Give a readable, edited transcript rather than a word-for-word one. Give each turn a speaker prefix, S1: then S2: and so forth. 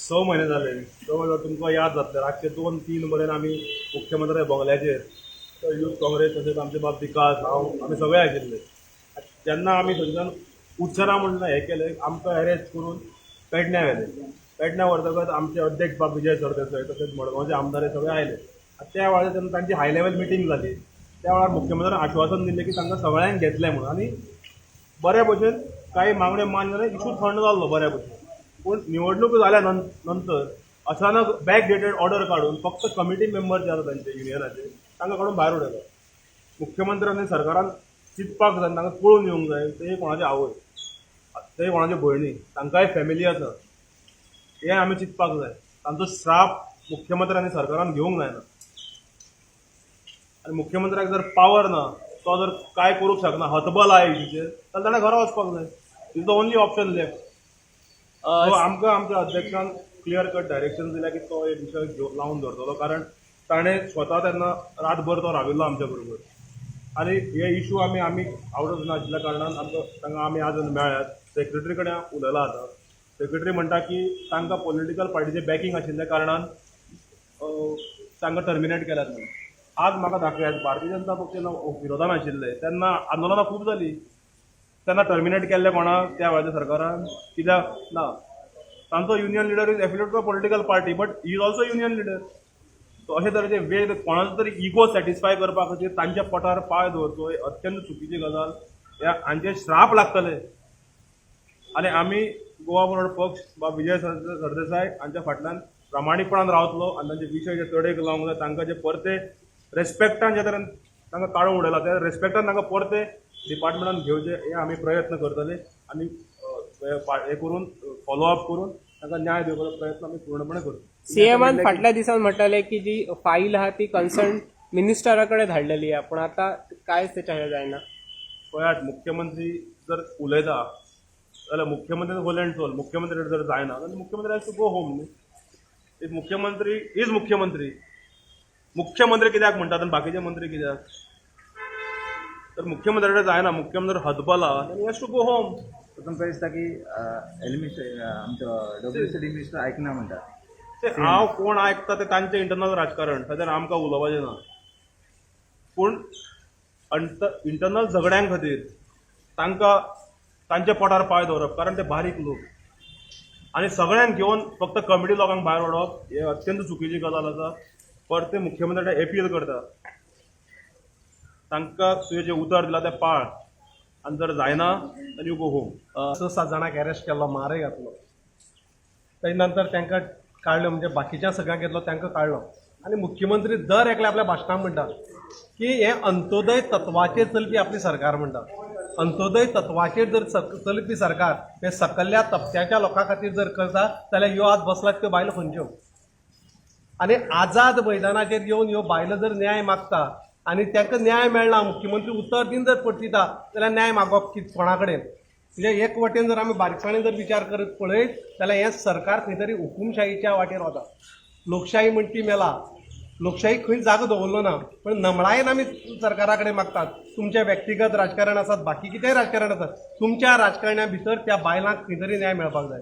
S1: 6 म्हयने जाले. 6 म्हयने तुमकां याद जातलें, रातचे 2-3 मेरेन आमी मुख्यमंत्र्या बंगल्याचेर युथ काँग्रेस तशेंच आमचे बाब विकास, हांव, आमी सगळे आशिल्ले. जेन्ना आमी थंयच्यान उच्चना म्हणून हें केलें, आमकां अरेस्ट करून पेडण्यां व्हेले. पेडण्यां व्हरतकच आमचे अध्यक्ष बाब विजय सरदेसाय तशेंच मडगांवचे आमदार हे सगळे आयले. आनी त्या वेळार जेन्ना तांची हाय लेवल मिटींग जाली, त्या वेळार मुख्यमंत्र्यान आश्वासन दिलें की तांकां सगळ्यांक घेतलें म्हणून आनी बऱ्या भशेन कांय मागण्यो मान्य जाल्यार इशू थंड जाल्लो बऱ्या भशेन. पूण निवडणूक जाल्या नंतर अचानक बॅक डेटेड ऑर्डर काडून फक्त कमिटी मेंबर जे आसा तांचे युनियनाचे, तांकां काडून भायर उडयले. मुख्यमंत्र्यांनी, सरकारान चिंतपाक जाय, तांकां कळून येवंक जाय, ते कोणाचे आवय, ते कोणाच्यो भयणी, तांकांय फॅमिली आसा, हें आमी चिंतपाक जाय. तांचो श्राप मुख्यमंत्र्यांनी, सरकारान घेवंक जायना. आनी मुख्यमंत्र्याक जर पावर ना, तो जर कांय करूंक शकना, हतबल आहा इशूचेर, जाल्यार ताणें घरा वचपाक जाय. Is the only option left. So आमकां आमच्या अध्यक्षान क्लियर कट डायरेक्शन दिल्या की तो एक विशय लावन धरतलो, कारण ताणें स्वता तेन्ना रातभर तो राविल्लो आमच्या बरोबर. आनी हे इशू आमी आमी आवट ऑफ नाशिल्ल्या कारणान आमकां तांकां आमी आज मेळ्ळ्यात. सेक्रेटरी कडेन उलयला. आतां सेक्रेटरी म्हणटा की तांकां पॉलिटिकल पार्टीचें बॅकिंग आशिल्ल्या कारणान तांकां टर्मिनेट केल्यात म्हणून. आज म्हाका दाखयात, भारतीय जनता पक्ष जेन्ना विरोधान आशिल्ले तेन्ना आंदोलनां खूब जालीं. तेन्ना टर्मिनेट केल्ले कोणाक त्या वेळाच्या सरकारान? कित्याक ना? तांचो union leader is affiliate to a political party, but he is also union leader. So अशे तरेचे वेग कोणाचो तरी इगो सॅटिस्फाय करपा खातीर तांच्या पोटार पांय दवरचो, ही अत्यंत चुकीची गजाल. ह्या हांचे श्राप लागतले. आनी आमी गोवा फॉरवर्ड पक्ष बाब विजय सरदेसाय हांच्या फाटल्यान प्रामाणीकपणान रावतलो आनी तांचे विशय जे तडेक लावंक जाय, तांकां जे परते रेस्पेक्टान जे तरेन तांकां काडून उडयला, त्या रेस्पेक्टान तांकां परते डिपार्टमेंटान घेवचे, हे आमी प्रयत्न करतले. आनी हे करून, फॉलो अप करून तांकां न्याय दिवपाचो प्रयत्न आमी पूर्णपणे करतले.
S2: सीएमान फाटल्या दिसान म्हटलें की जी फाईल आहा ती कन्सर्न मिनिस्टरा कडेन धाडलेली आहा, पूण आतां कांयच तेच्या हें जायना.
S1: पळयात, मुख्यमंत्री जर उलयता जाल्यार मुख्यमंत्री होल अँड सोल. मुख्यमंत्री जर जायना जाल्यार मुख्यमंत्री हॅज टू गो होम न्ही. If मुख्यमंत्री is मुख्यमंत्री, मुख्यमंत्री कित्याक म्हणटात आनी बाकीचे मंत्री कित्याक? तर मुख्यमंत्र्याकडे जायना, मुख्यमंत्री हतबला, हॅज टू गो होम.
S3: तुमकां दिसता की एलिमिनिस्टर, आमचो डब्ल्यूसीडी मिनिस्टर आयकना म्हणटा?
S1: ते हांव कोण आयकता ते तांचें इंटरनल राजकारण, ताचेर आमकां उलोवपाचें ना. पूण इंटरनल झगड्यां खातीर तांकां तांच्या पोटार पांय दवरप, कारण ते बारीक लोक, आनी सगळ्यांक घेवन फक्त कमिटी लोकांक भायर उडोवप, हे अत्यंत चुकीची गजाल आसा. परते मुख्यमंत्र्याक एपील करता, तांकां तुवें जें उतर दिलां तें पाळ आनी जर जायना then you go home.
S4: स सात जाणांक अरेस्ट केल्लो, मारय घातलो. तेजे नंतर तांकां काडलो, म्हणजे बाकीच्या सगळ्यांक घेतलो, तांकां काडलो. आनी मुख्यमंत्री दर एकल्या आपल्या भाशणान म्हणटा की हें अंत्योदय तत्वाचेर चलपी आपली सरकार म्हणटा. अंत्योदय तत्वाचेर जर चलपी सरकार हे सकल्ल्या तबक्याच्या लोकां खातीर जर करता जाल्यार ह्यो आज बसलात त्यो बायलो खंयच्यो? आनी आझाद मैदानाचेर येवन ह्यो बायलो जर न्याय मागता आनी तांकां न्याय मेळना, मुख्यमंत्री उतर दिवन जर परतिता जाल्यार न्याय मागप कित कोणा कडेन? म्हणजे एक वटेन जर आमी बारीकसाणेन जर विचार करत पळयत जाल्यार हें सरकार खंय तरी हुकुमशाहीच्या वाटेर वता. लोकशाही म्हणटी मेला, लोकशाही खंय जागो दवरलो ना. पण नमळायेन आमी सरकारा कडेन मागतात, तुमचें व्यक्तिगत राजकारण आसात, बाकी कितेंय राजकारण आसात, तुमच्या राजकारण्या भितर त्या बायलांक खंय तरी न्याय मेळपाक जाय.